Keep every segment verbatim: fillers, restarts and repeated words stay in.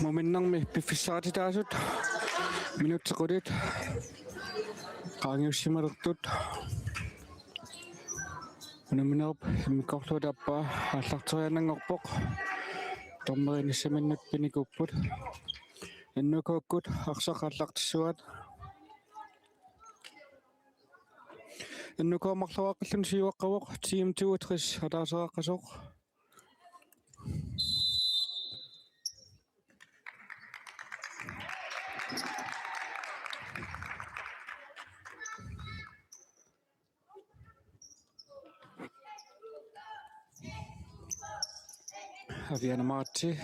Muminnermi piffissaqartitaasut minutsit qulit qaangiussimalertut unamminerup immikkoortuata aappaa aallarteriaannanngorpoq. Dommerinik inissaminnut pinikuupput. N K-kkut arsaq aallartissuaat. N K marloraqqalluni siuaqqavoq T M toogtres ataaseqaqqasoq. Aviana Marti,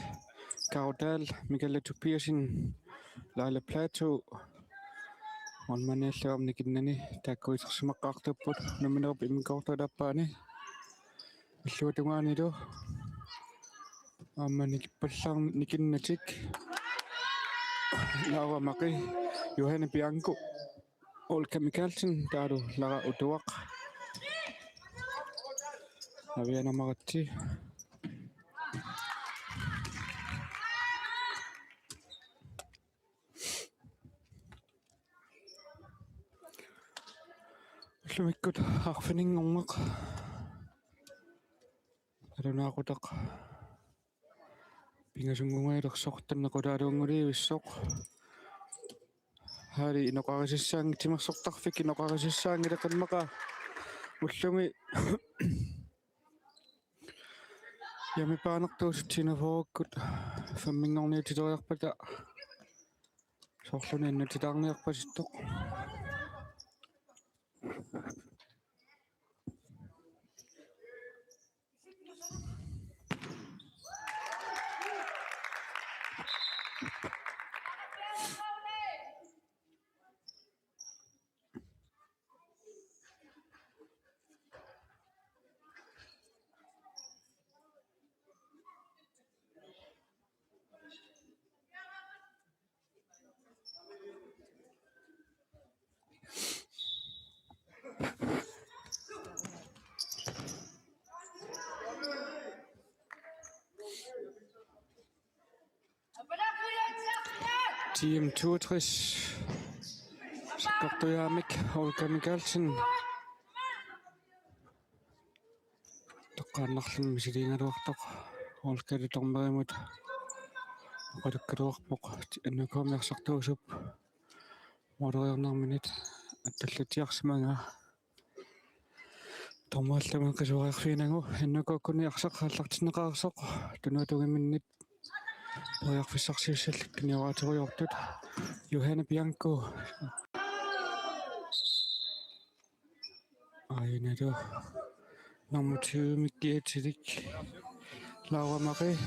Kaudal, Michael Tobiasen, Laila Plato, målmandiallu aamma nikinnani taakku isersimaqqaartuupput unamminerup immikkoortuata aappaani. Illuatungaanilu aamma nikippallaarneq nikinnatik. Laura Maki, Johanne Bianco, Olga Mikaelsen, taavalu Lara Utuaq. Aviana Marti. Ullumikkut arfininngorneq nalunaaqutaq pingasunngunngualersoq, tannequtaaluanngulivissoq. Haali inoqarisassaanngitsoq, timersortarfik inoqarisassaanngilaq, immaqa ullumi hjemmebane-rtuusut T enogfyrrekkut femminngorniutiteriarpata soorlumi annuttitaarniarpasittoq. T M toogtres. Sakkortujaamik Olga Mikaelsen. Toqqaannarluni misiliigaluartoq Olga dommerimut oqalukkaluarpoq, N K-mi arsartuusup måleriarnerminit attullatsiarsimagaa. Dommerillumi qisuariarfiinagu N K-kkunni arsaq aallartinneqareersoq tunuatungiminnit periarfissarsiussallutik tunioraaterujoortut. Johanne Bianco. Aajuna tu nummer tyve-mik kiatilik Laura Marie.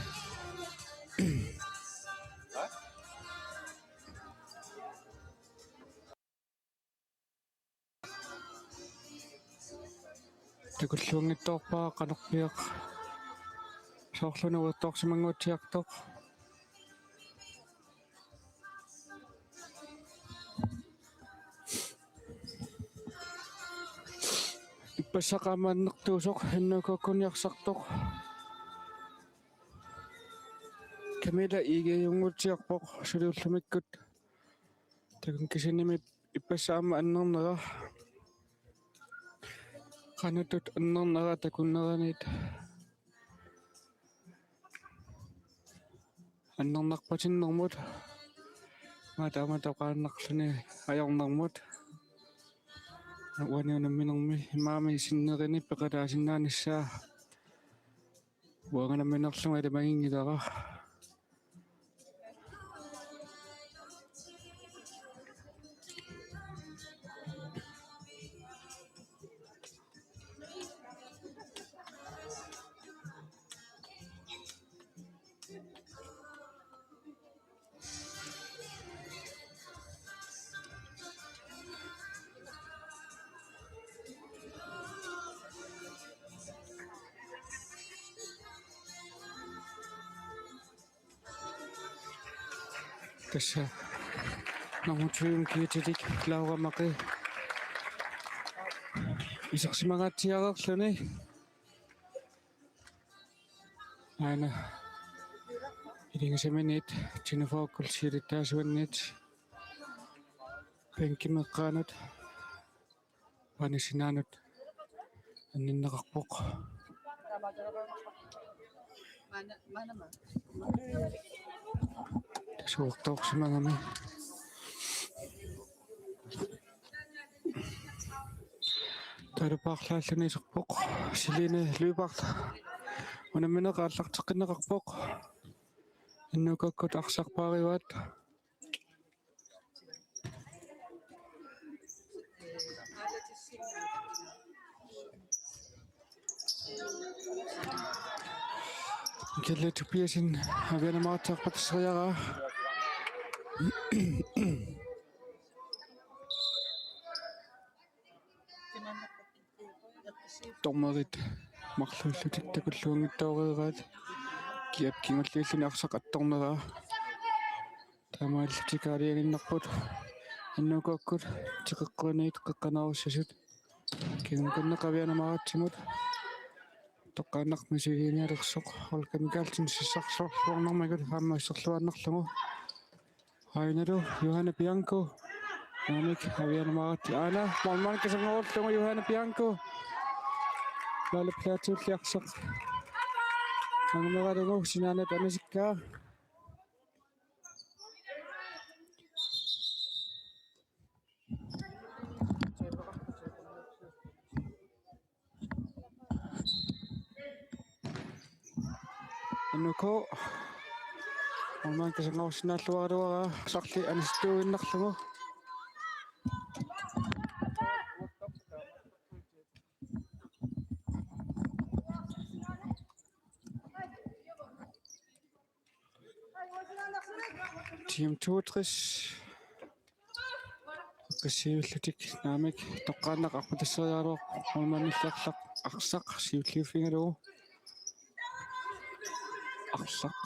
Takulluanngitsoorpaa qanorpiaq soorlumi uertoorsimannguatsiartoq. Ippassaq aamma annertuusoq N K-kkunni arsartoq. Camilla Egede-nngortiarpoq suli ullumikkut. Takunnginnami ippassaq aamma annernera. Qanoq-una annernera takunneranit. Annernarpatinnermut. Maani taama toqqaannarluni ajornermut. Uani unamminermi imaami sinnerini peqataasinnaanissaa. Uanga nammineerlunga ilimaginngilara. Tassa nummer tyve-mik kiatilik Laura Marie isersimangaatsiareerluni. Aana Pigisaminit Jennifer Kulsirit taasuannit bænkimi eqqaanut panisinaanut anninneqarpoq. Tasuortoorsimagami. Talupaarlaalluni iserpoq Celine Lyberth. Unammineq aallarteqqinneqarpoq. N U K-kkut arsaq paarivaat. Michael Tobiassen, Aviana Maratip aqqutasseriaraa. Dommerit marluullutik takulluanngitsooreeraat. Kiap kingulliulluni arsaq attorneraa. Taamaalillutik aalajangiinnarput N U K-kkut teqeqquiniit qeqqanaarussasut. Kingumut Aviana Maratsimut. Toqqaannaq misiliinialersoq Olga Mikaelsen sassarluarnermigut aamma isserluaannarlugu. Ainalu Johanna Bianco. Naamik Aviana Marat. Aana, målmandip kisanngorulluni Johanna Bianco. Laalip Plateaulli arsaq angumerallugu sinaanut anisikkaa. N U K. Målmandip kisanngorussinnaalluaraluaraa arsarli anisittuinnarlugu. Team toogtres. Qissiivillutik naamik toqqaannaq aqqutasseriaraluarpoq målmandilli arlaq arsaq siulliuffigalugu. Arlaq.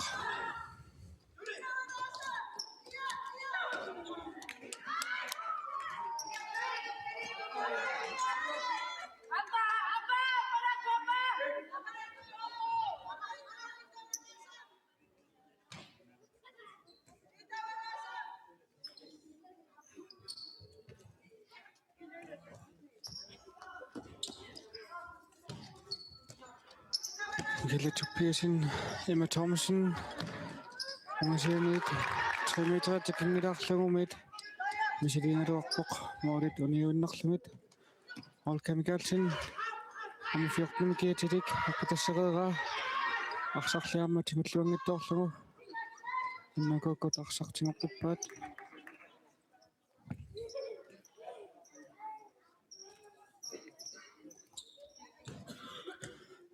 Michael Tobiassen, Emma Thomsen, ungasianiit tre meter tikinngilaarlugumit misiliigaluarpoq, målit uniuinnarlugit. Olga Mikaelsen, nummer fjorten, Mikaelsen, aqqutasseriaraa, arsarli aamma tigulluanngitsoorlugu. N U K-kkut arsaq tigoqqippaat.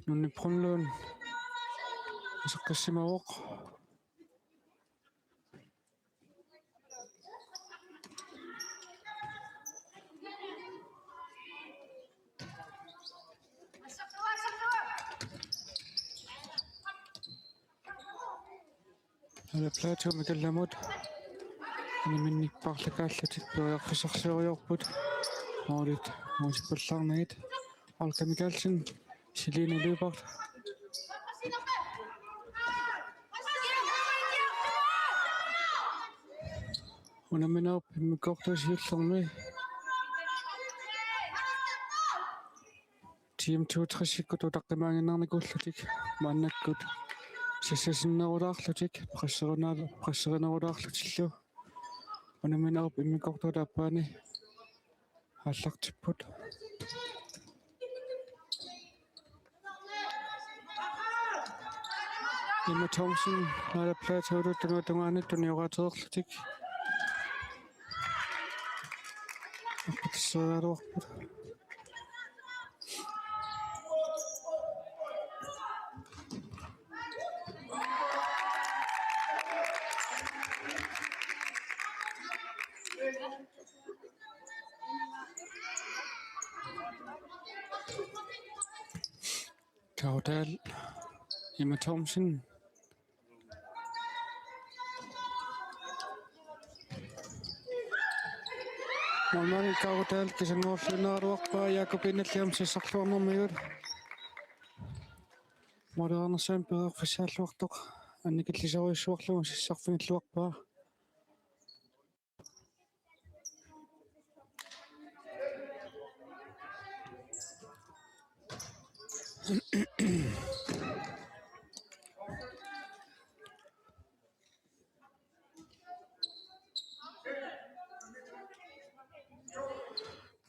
Nunni Brunlund iseqqissimavoq. Laalip Plateaumik allamut animinnik paarlakaallutik periarfissarsioriarput. Målit uusippallaarnagit. Olga Mikaelsen, Celine Lyberth. Unamminerup immikkoortuata siullermi Team toogtresikkut utaqqimaaginnarnikuullutik maannakkut sassasinnerulaarlutik presserina-, presserinerulaarlutillu unamminerup immikkoortuata aappaani aallartipput. Emma Thomsen, Laalip Plateaullu tunuatungaani tuniorateerlutik. Aqqutasseriaraluarput. Kaudal, Emma Thomsen. Målmand Kaudal kisanngorulluniaraluarpaa Jakob Innalliam sassarluarnermigut. Måleriarnersuarmik periarfissaalluartoq annikillisorujussuarlugu sassarfigilluarpaa.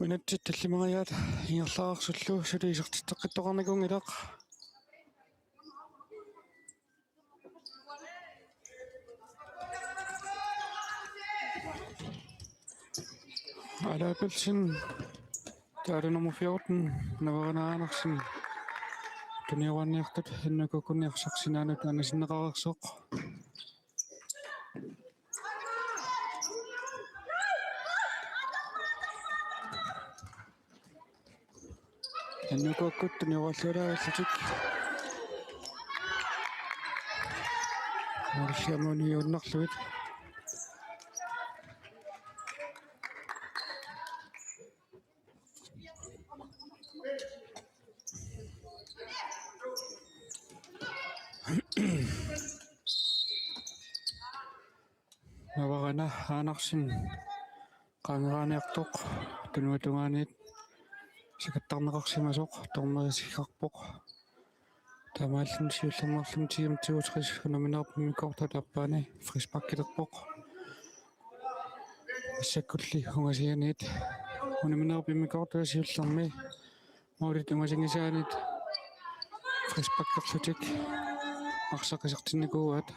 Minutsit tallimariaat ingerlaarsullu suli isertitseqqittoqarnikuunngilaq. Alaapilsin taavalu nummer fjorten, Navarana Andersen. Tunioranniartut N K K-kkunni arsaq sinaanut angasinneqareersoq. N K K-kkut tunioraluarlutik. Måliliamut uniunnarlugit. Navarana Andersen qaangeraaniartoq tunuatungaaniit sakattarneqarsimasoq dommerisigaqarpoq. Taamaalluni siullermeerluni T M toogtres unamminerup immikkoortuata aappaani frisparkilerpoq. Massakkulli ungasianiit unamminerup immikkoortuata siullermi målit ungasinngisaanniit frisparkerlutik arsaq isertinnikuuaat.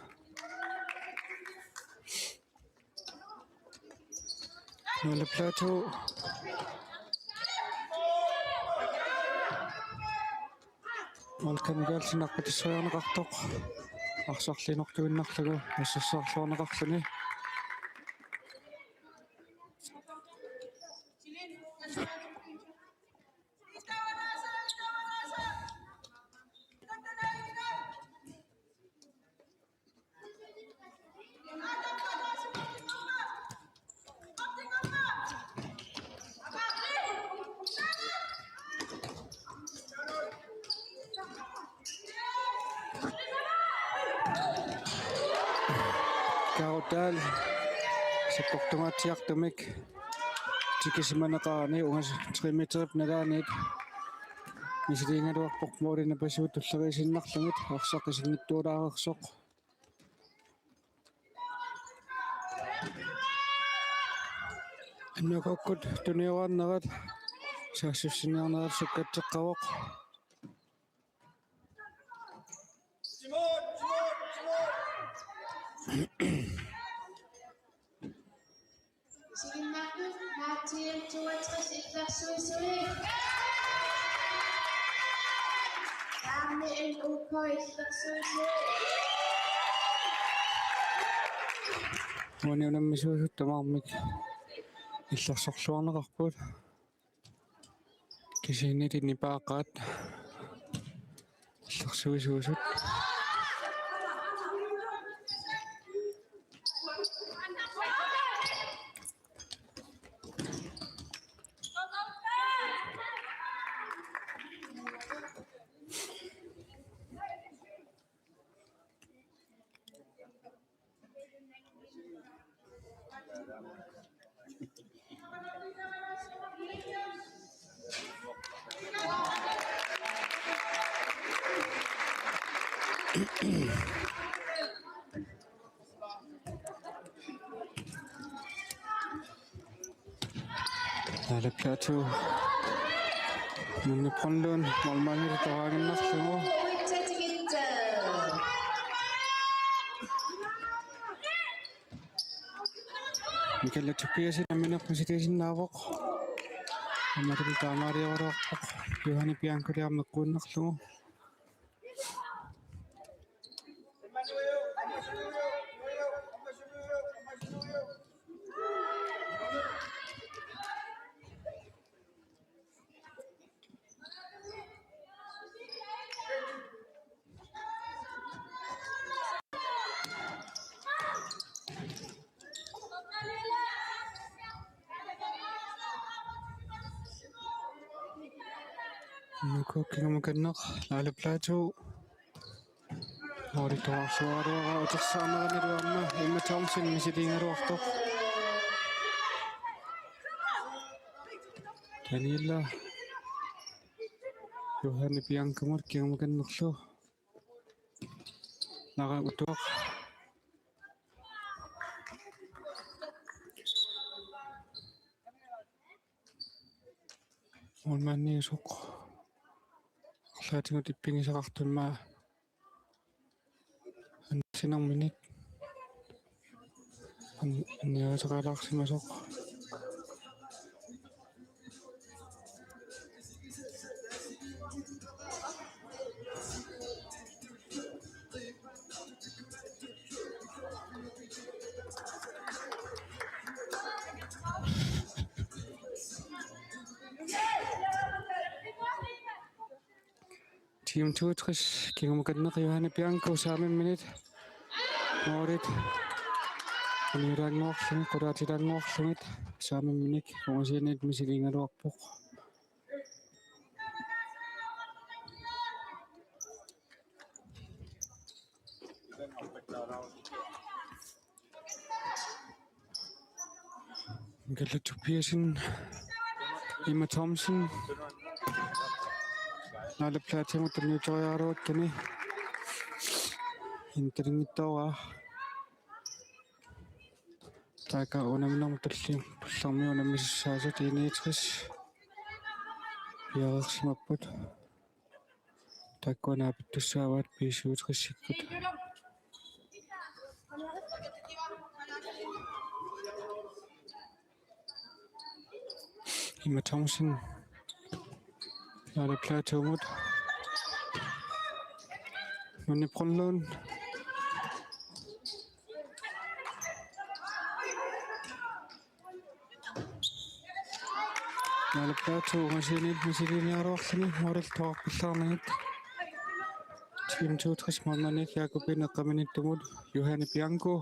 Naalaplaatut Malcolm Mikaelsen arpatissariarneqartoq arsarli inortuinnarlugu assersuarluarneqarluni. Karutal sakkortungaatsiartumik tikisimaneqarani ungas tre meterip nalaaniit misiliigaluarpoq målini pasuut tulleriiaasiinnarlugit arsaq isinngitsuulaareersoq. N K K-kkut tunioraannerat saassussiniarnerat sukkatseqqavoq. Isiginnaartut T M toogtres illersuisui. Taammi N K K illersuisui. Uani unammisuusut tamarmik illersorluarneqarput. Kisianni nipaaqaat illersuisuusut. Naalaplaatut Nunne Brønlund målmandillu torraaginnarlugu. Michael Tobiassen nammineq misiliisinnaavoq. Aammalu taamaaliorluarpoq Johanne Biancoli aamma eqquinnarlugu. N K K-kkut kingumakkanneq Naalaplaatut. Målip tusarsuaraluaraa utersaarneranilu aamma Emma Thomsen misiliigaluartoq. Daniela Johanne Biancomut kingumakannerlu. Nara utuaq. Målmandiusoq. Arlaatigut ippigisaqartumik annersinerminit. An-, anniaritaqalaarsimasoq. Team toogtres, kingumakanneq Johanne Bianco saamimminik. Målit uniulaannguarlugit, qulaatilaannguarlugit, saamimminik ungasianiit misiliigaluarpoq. Mikkel Tobiassen, Emma Thomsen. Naale Platimut tunniuteriaraluakkani. Intelinngitsoorpaa. Taakku unamminermut tulli-, tullermi unammisussaasut I-niogtres. Piareersimapput. Taakku naapittussaavaat B syvogtresikkut. Emma Thomsen. Naale Platumut. Nunni Brunlund. Naale Platu ungasianiit misiliiniaraluarluni målip tusarpillaarnagit. Team toogtres målmandit Jakobine eqqaminittumut Johanne Bianco.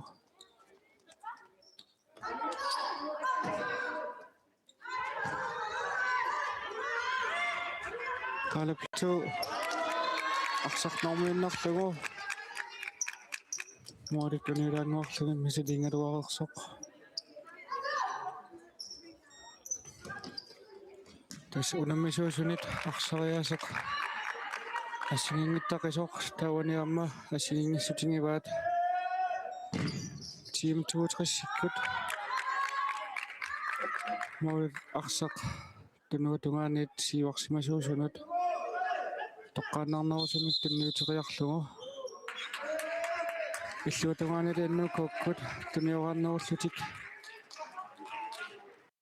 Naale Platu arsaq normiinnarlugu. Målip uniulaannguarluni misiliigaluareersoq. Tassa unammisuusunit arsariaaseq assigiinngitsoq, taavani aamma assigiinngissutigivaat Team toogtresikkut. Målip arsaq tunuata tungaanut siuarsimasuusunut toqqaannarnerusumik tunniuteriarlugu. Illuatungaanut N U K-kkut tunioraannerullutik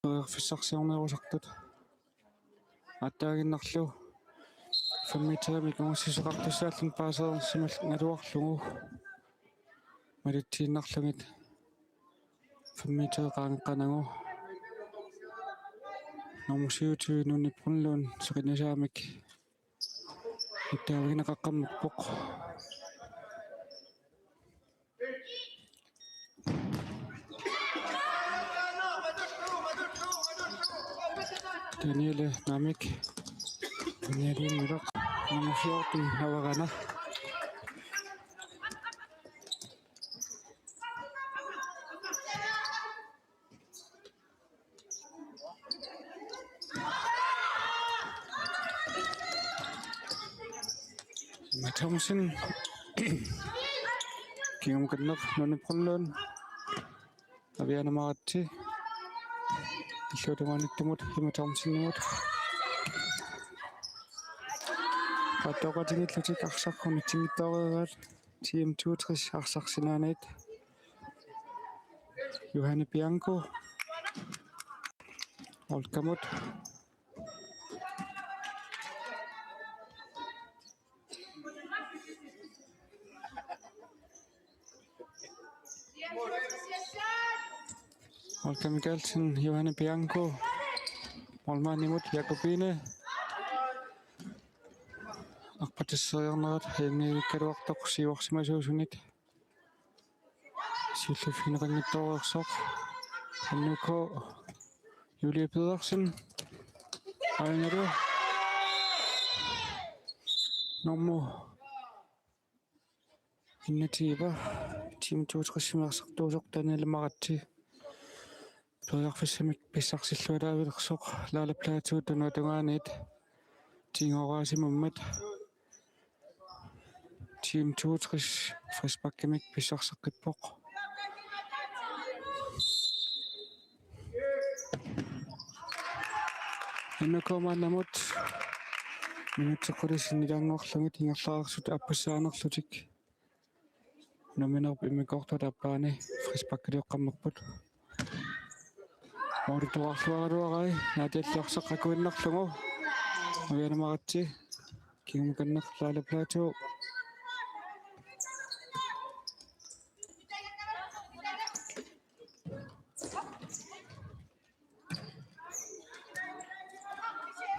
periarfissarsiornerusartut aatsaaginnarlu fem meterimik ungasissuseqartussaalluni paasereersimagaluarlugu malitsiinnarlugit fem meter qaangeqqaarnagu. Nummer syvogtyve, Nunni Brunlund, seqinnusaamik ittaavigineqaqqammerpoq. Daniele Namik. Daniele Møller. Nummer fjorten, Havagana. Emma Thomsen. Kingumakanneq Nunni Brunlund. Aviana Maratse. Illuatungaanittumut Emma Thomsenimut. Qaattoqatigiillutik arsaq unitsinngitsoorpaat. Team toogtres arsaq sinaaniit. Johanne Bianco. Olkamut. Olka Mikaelsen, Johanne Bianco. Målmandimut Jakobine. Arpatasseriarnerat ajunngikkaluartoq siuarsimasuusunit. Siulliuffigineqanngitsoorsoq. N U K. Julie Pedersen. Ainaru. Nummer Initiativ Team toogtresimi arsartuusoq Daniel Maratse periarfissamik pissarsilluaraavilersoq Laalap Plateaup tunuatungaaniit tigoorasimammat Team toogtres frisparkimik pissarseqqippoq. N K maannamut minutsit qulit sinnilaannguarlugit ingerlareersut appassaanerlutik unamminerup immikkoortuata aappaani frisparkilioqqammerput. Målip tuaarluaraluarai naatialliorseqqakkuinnarlugu. Aviana Maratse, kingumukanneq Laalap Plateau.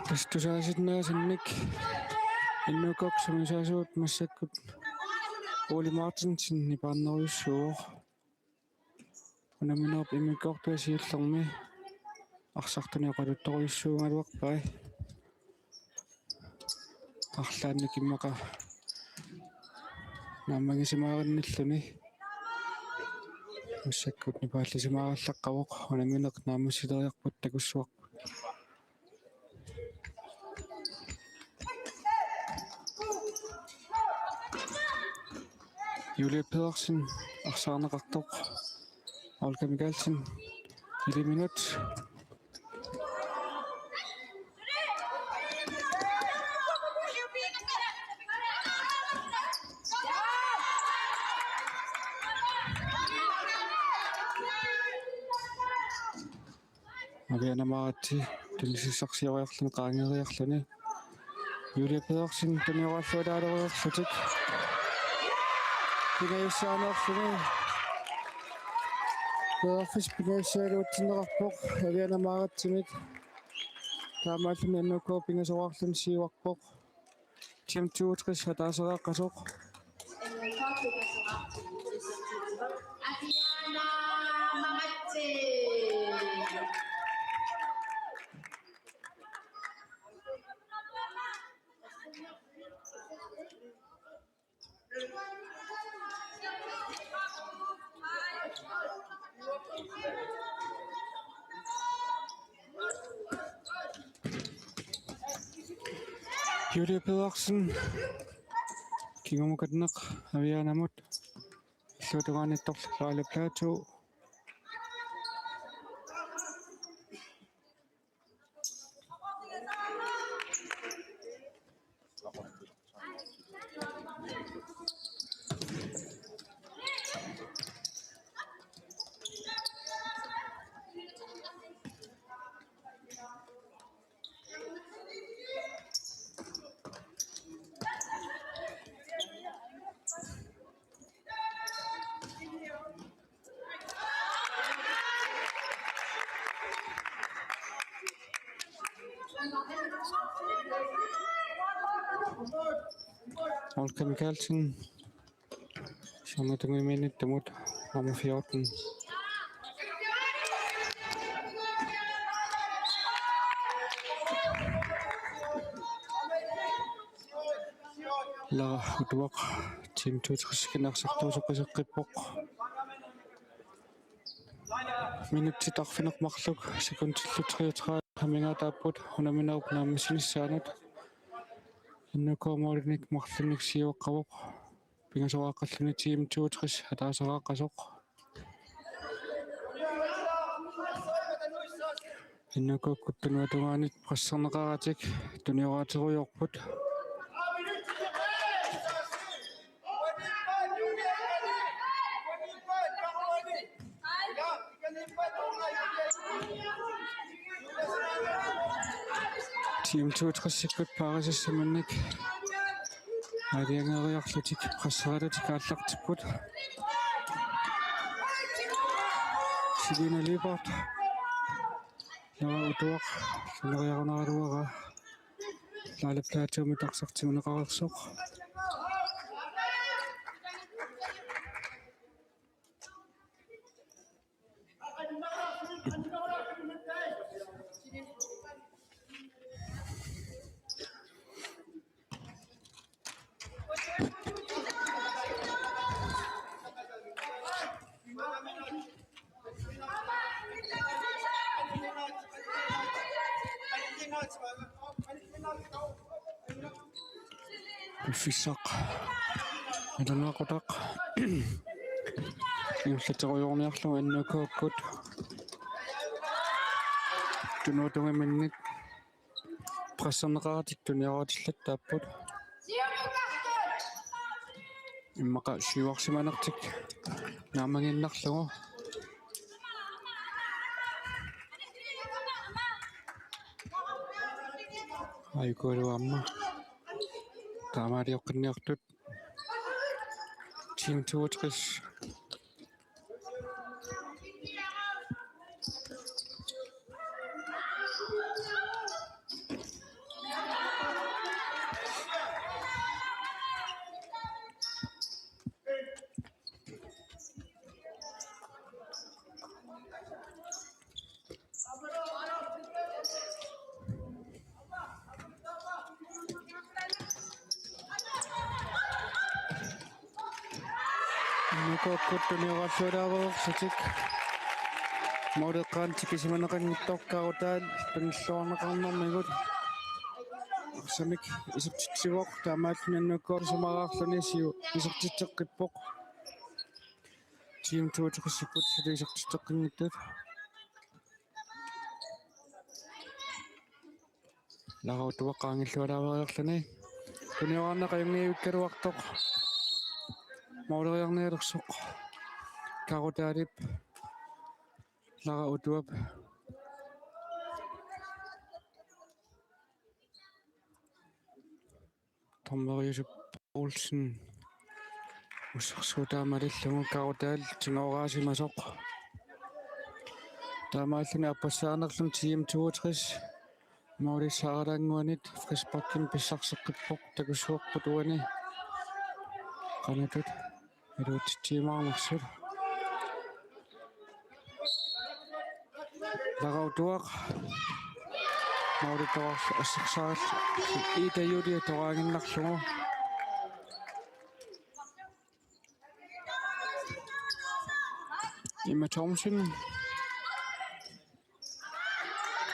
Tassa tusaasinnaasannik N K-p sumisaasugut massakkut Ole Martinsen nipaarnerujussuuvoq. Unamminerup immikkoortuata siullermi arsartunik oqaluttorujussuugaluarpai. Arlaannik immaqa naammagisimaaginnarluni massakkut nipaallisimaarallaqqavoq, unammineq naammassileriarput takussuarput. Julie Pedersen arsaarneqartoq. Olga Mikaelsen, fire minut. Aviana Maratse tunisissarsioriarluni qaangeeriarluni. Julie Pedersen tunioraalluataalereerlutik pingajussaaneerluni. Periarfissaq pingajussaaluutsinneqarpoq Aviana Maratsemit. Taamaalluni N K pingasoraarluni siuarpoq. Team toogtres ataasiaqqasoq. Aviana Maratse. Julie Pedersen, kingumukanneq Avianamut, illuatungaaniittoq Laalap Plateau. Olga Mikaelsen, siornatigut imaanittumut nummer fjorten. Lara Utuaq, Team toogtres-ikkut arsartuusoq iseqqippoq. Minutsit arfineq-marluk sekundillu treogtredive amigaataapput unamminerup naammassinissaanut. N K-p målinik marlunnik siuaqqavoq. Pingasoraqqalluni Team toogtres ataasiaqqasoq. N K-kkut tunuatungaanit presserneqaratik tunioraaterujoorput. Team toogtres-ikkut paarisassaminnik aalajangeeriarlutik presseriarlutik aallartipput. Selina Lyberth, Lara Utuaq, ineriarunaraluaraa Laalap Plateaumit arsartuuneqareersoq. Fissaq. Alunaaqutaq. Ingerlaterujoorniarlugu N K-kkut. Tunuutungaminnit presserneqaratik tunioraatillat taapput. Immaqa siuarsimanertik naammagiinnarlugu. Aikualu aamma taamaalioqqinniartut. Team toogtres. N K-kkut tunioraalluarlutik. Måleqqaannik tikisimaneqanngitsoq Kaarutaal tunilluarneqarnermigut. Arsamik isertitsivoq, taamaalluni N K-kkut isumaqarluni siu isertitseqqippoq. Team toogtresikkut suli isertitseqqinngitsut. Laqautuaq qaangiulluarluarluni. Tuniorarneq qaangiukkaluartoq. Måleriarnialersoq. Kaarutaalip. Laqautuap. Dommeri Josef Olsen. Ussersuutaa malillugu Kaarutaal tigooraasimasoq. Taamaalluni aappassaanerluni Team toogtres. Målissaralaannguanit frisparkimik pissarseqqippoq, takussuarput uani. Qanitut. Iluatsitsiumaarnersut. Laqautuaq. Målittoq assersaarlugu. Ida Julie toqaaginnarlugu. Emma Thomsen.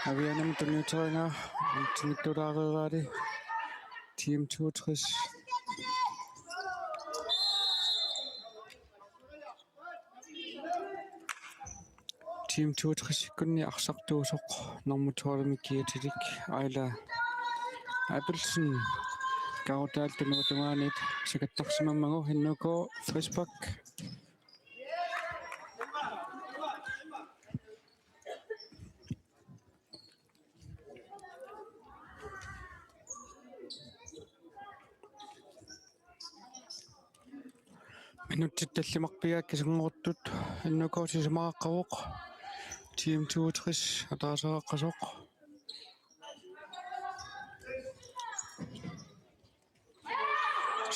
Avianam tuniuterigaa, tuniuttulaareeraali. Team toogtres. Team toogtres-ikkunni arsartuusoq nummer tolv-imik kiatilik Aila Abelsen. Kaarutaal tunuutungaaniit sakattarsimammagu N K frispark. Minutsit tallimarpiaat kisinngoruttut N K isumaqaqqavoq. Team toogtres ataaseqaqqasoq.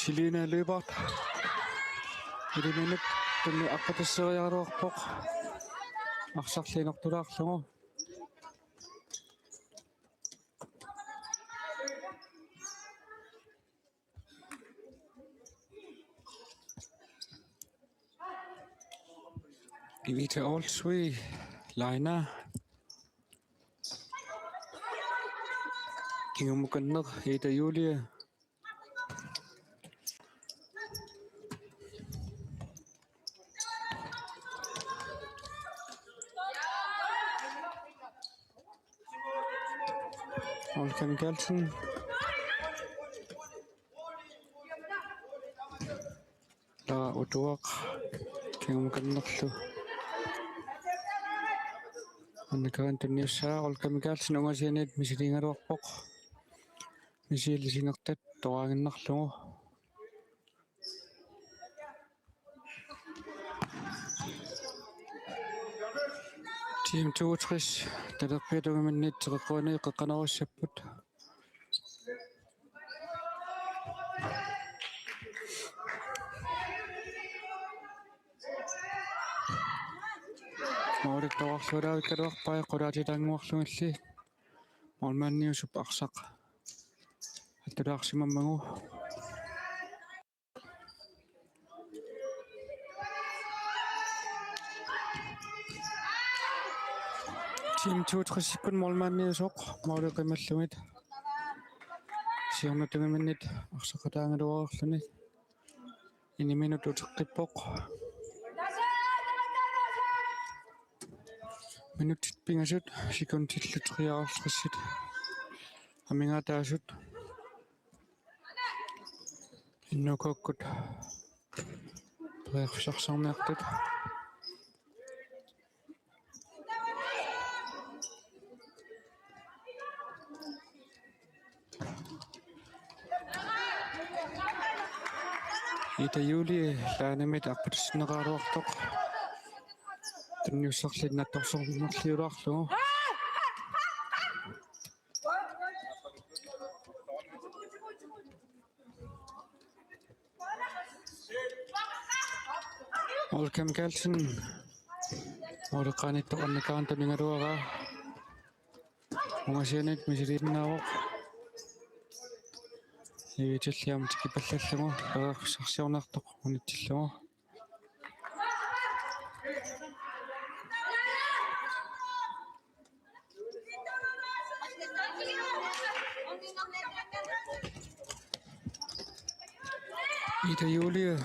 Selina Lyberth. Iliminut tunni aqqutasseriaraluarpoq. Arsarli inortulaarlugu. Evita Olsvig, Laina. Kingumukanneq, Ida Julie. Olga Mikaelsen. Laqautuaq kingumukannerlu. Anna Karin tunniussaa, Olga Mikaelsen ungasianiit misiliigaluarpoq. Misiliisingertat toqaaginnarlugu. Team toogtres talerpiata tungaminnit teqeqquani qeqqanorissapput. Målittoqarluarluarpaa qulaatitaannguarlugilli. Målmandiusup arsaq attulaarsimammagu. Team toogtres-ikkut målmandiusoq måli qimallugit. Siornatigut arsaqataagaluarluni. Iniminut uteqqippoq. Minutsit pingasut, sekundillu treoghalvtredsit amigaataasut. N O K-kkut periarfissarsiorniartut. Ida Julie Laanamit arpatissinneqaraluartoq. Tunniussarli nattorsornerliulaarlugu. Olga Mikaelsen. Olga Nittokannikaantu ningaluaraa. Ungasianit misiliinnaavoq. Ivitilliam tikipallallugu. Periarfissarsiorniartoq unitsillugu. Ida Julie.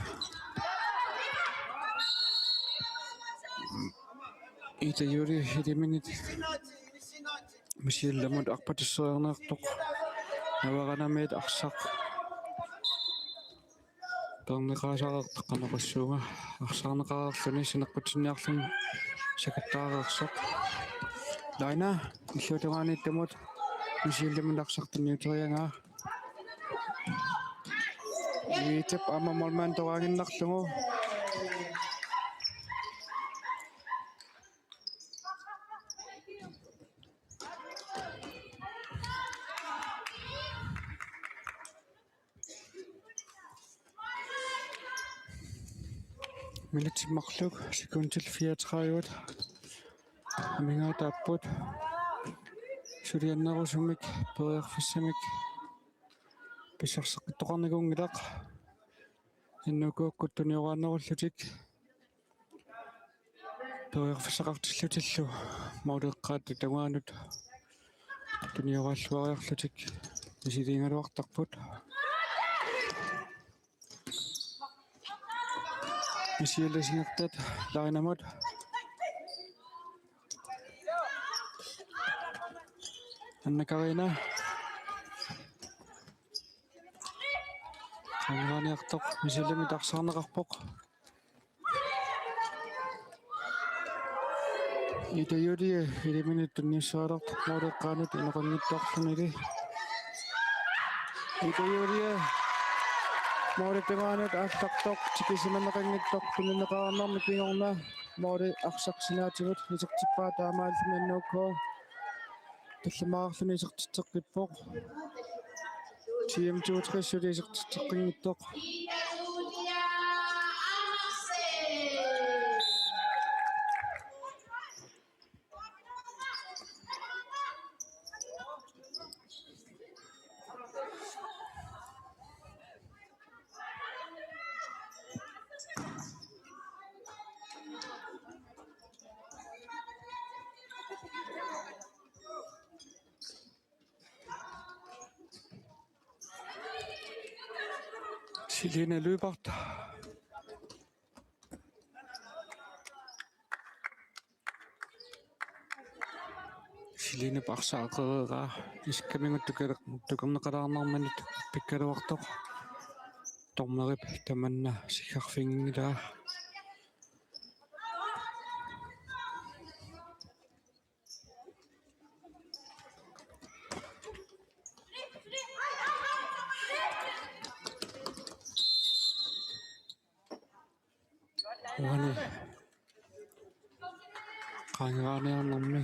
Ida Julie, iliminit. Michelle Lamont arpatisseriarniartoq. Navaranamiit arsaq. Peerneqaasaqartoq qanoq issuunga. Arsaarneqareerluni sineqqutinniarluni sakattaareersoq. Laina, illuatungaaniittumut Michelle Lamont arsaq tunniuteriaraa. Iitap aamma målmandip toqaaginnarlugu. Minutsit marluk, sekundit fireogtredive. Amigaataapput. Suliannerusumik, periarfissamik. Pissarseqqittoqarnikuunngilaq. N O K-kkut tunioraannerullutik. Periarfissaqartillutillu måleqqaata tungaanut tunioraalluariarlutik misiliigaluartarput. Michelle Singertat Lainamut. Anna Karina. Qaangeraniartoq Michellemit arsaarneqarpoq. Ida Julie iliminut tunniussaalertoq måleqqaanut inoqanngitsoorluni. Ida Julie målip tungaanut aallartoq tikisimaneqanngitsoq tunineqarnermi kingorna måli arsaq sinaatigut isertippaa taamaalluni N O K. Tallimaarluni isertitseqqippoq. T M toogtres suli isertitseqqinngitsoq. Selina Lyberth. Selinap arsaq akereeraa isikkamigooq tuker-, tukerneqalaarnermanit pikkaluartoq. Dommerip tamanna siggarfiginngilaa. Uani qaangerniarnermi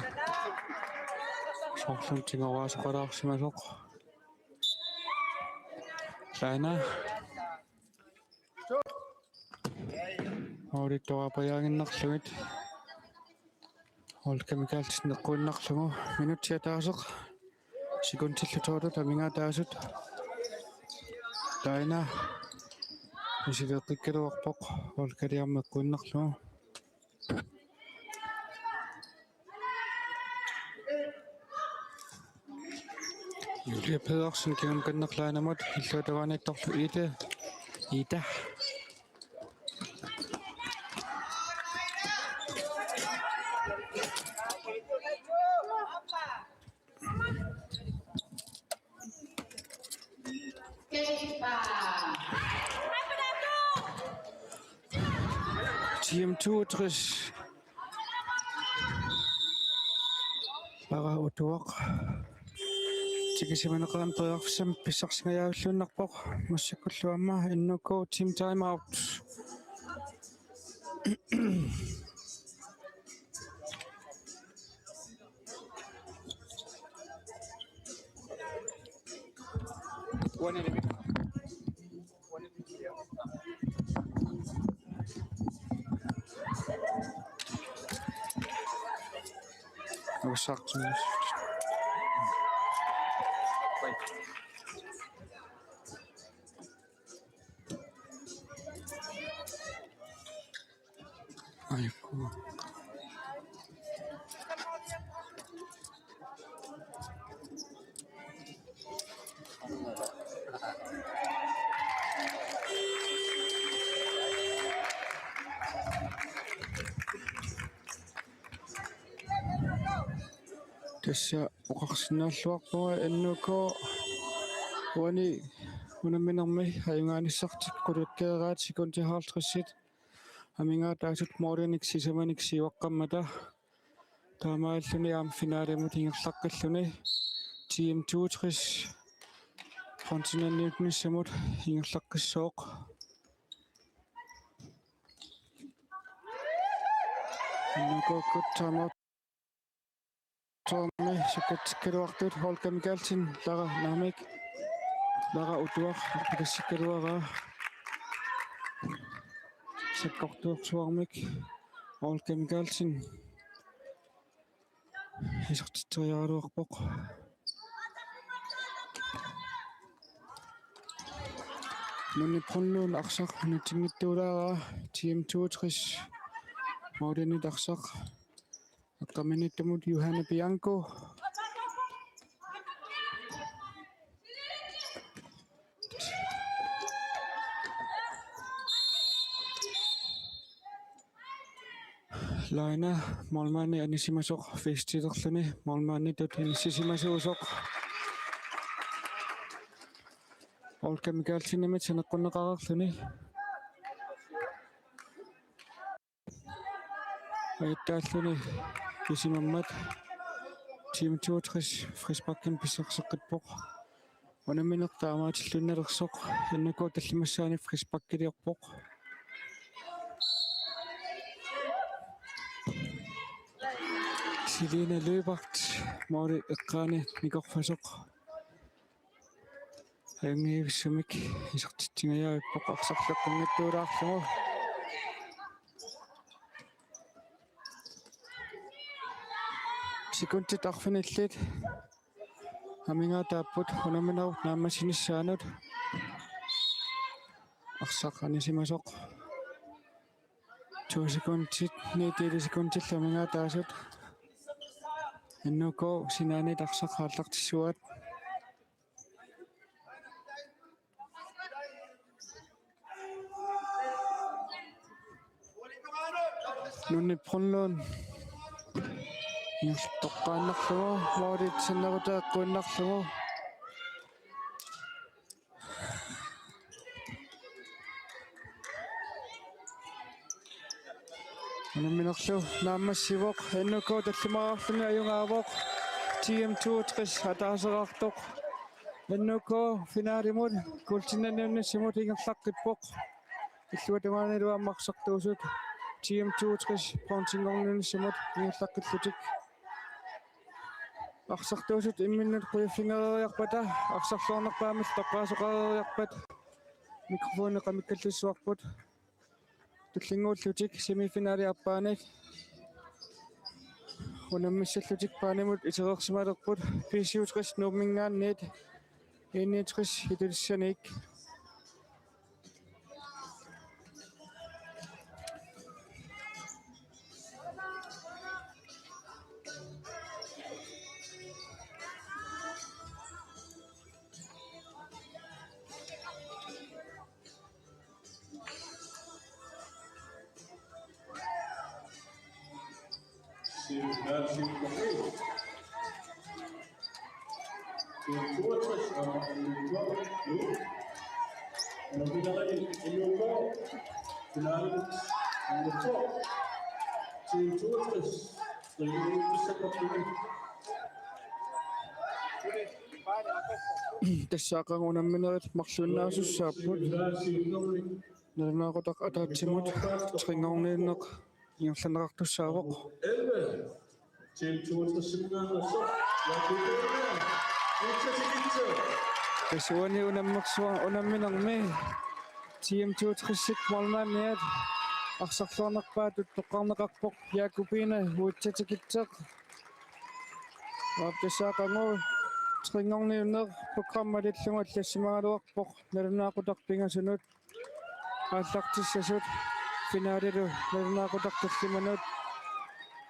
soorlumi tigoraasoqalaarsimasoq. Taanna. Aulittoraapajaaginnarlugit. Olga Mikaelsen eqquinnarlugu. Minutsit ataaseq. Sekundillu tolv amigaataasut. Taanna. Misileeqqikkaluarpoq. Olga Liam eqquinnarlugu. Julie Pedersen kingumut kannerlaanamut illuatungaaneettorlu Ida. Ida. T M toogtres. Lara Utuaq. Tikisimaneqaaq periarfissamik pissarsingajavilluinnarpoq. Massakkullu aamma N K Team timeout. Usaartimis. Aiku. Tassa oqarsinnaalluarpunga N K uani unamminermi ajugaanissartik qulakkeeraat sekundit halvtredsit. Amigaataasut målinik sisamanik siuaqqammata. Taamaalilluni aamma finalimut ingerlaqqilluni T M toogtres bronzenniunnissamut ingerlaqqissooq. N K-kkut timeout. Soormi sakkortikkaluartut Olga Mikaelsen, Lara naamik, Lara Utuaq, arpakassikkaluaraa. Sakkortuorsuarmik Olga Mikaelsen isertitseriaraluarpoq. Nunni Brunlund arsaq nutsinngitsuulaaraa, T M toogtres målinit arsaq. Aqqaminittumut Johanne Bianco. Laina målmandi anisimasoq festilerluni målmanditut inissisimasuusoq. Olga Mikaelsenimit saneqqunneqareerluni. Ajattaalluni isimammat T M toogtres frisparkimik pissarseqqippoq. Unammineq taamaatilluinnalersoq, N K tallimassaanik frisparkiliorpoq. Selina Løbert måli eqqaani nikorfasoq. Ajunngivissumik isertitsingajavippoq, arsarleqqinngitsuulaarlugu. Sekundit arfinillit amigaataapput unamminerup naammassinissaanut. Arsaq anisimasoq. To sekundit, ni delesekundillu amigaataasut. N K sinaaniit arsaq aallartissuaat. Nunni Brunlund. Toqqaannarlugu, målip sannerutaq eqquinnarlugu. Unamminerlu naammassivoq, N K tallimaarluni ajugaavoq, T M toogtres ataaseqartoq. N K finalimut guldinniunnissamut ingerlaqqippoq. Illuatungaanilu aamma arsartuusut T M toogtres bronzenngorniunnissamut ingerlaqqillutik. Arsartuusut imminnut qujaffigereeriarpata, arsarluarnerpaamik toqqaasoqareeriarpat, mikrofoni qamikkallassuarput. Tullinnguullutik semifinali aappaanit unammissallutik banimut itereersimalerput, B syvogtres Nuumminngaanniit, E niogtres Ilulissaniit. Tassaaqarnermut unamminerit marluinnaasussaapput. Nalunaaqutaq ataatsimut trinngorniunneq ingerlanneqartussaavoq. Tasuani unammersuaq unamminermi T M toogtresip målmandiat arsarluarnerpaatut toqqarneqarpoq Jakobine Uitsatsikitseq. Aap, tassaaqarnermut trinngorniunneq programmi malillugu allassimagaluarpoq nalunaaqutaq pingasunut aallartissasut finalilu nalunaaqutaq tallimanut.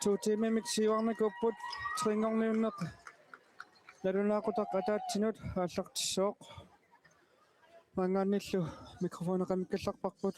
To tiimimik siuarnikuupput trinngorniunneq nalunaaqutaq ataatsinut aallartissooq. Maanngaannillu mikrofoni qamikkallarparput.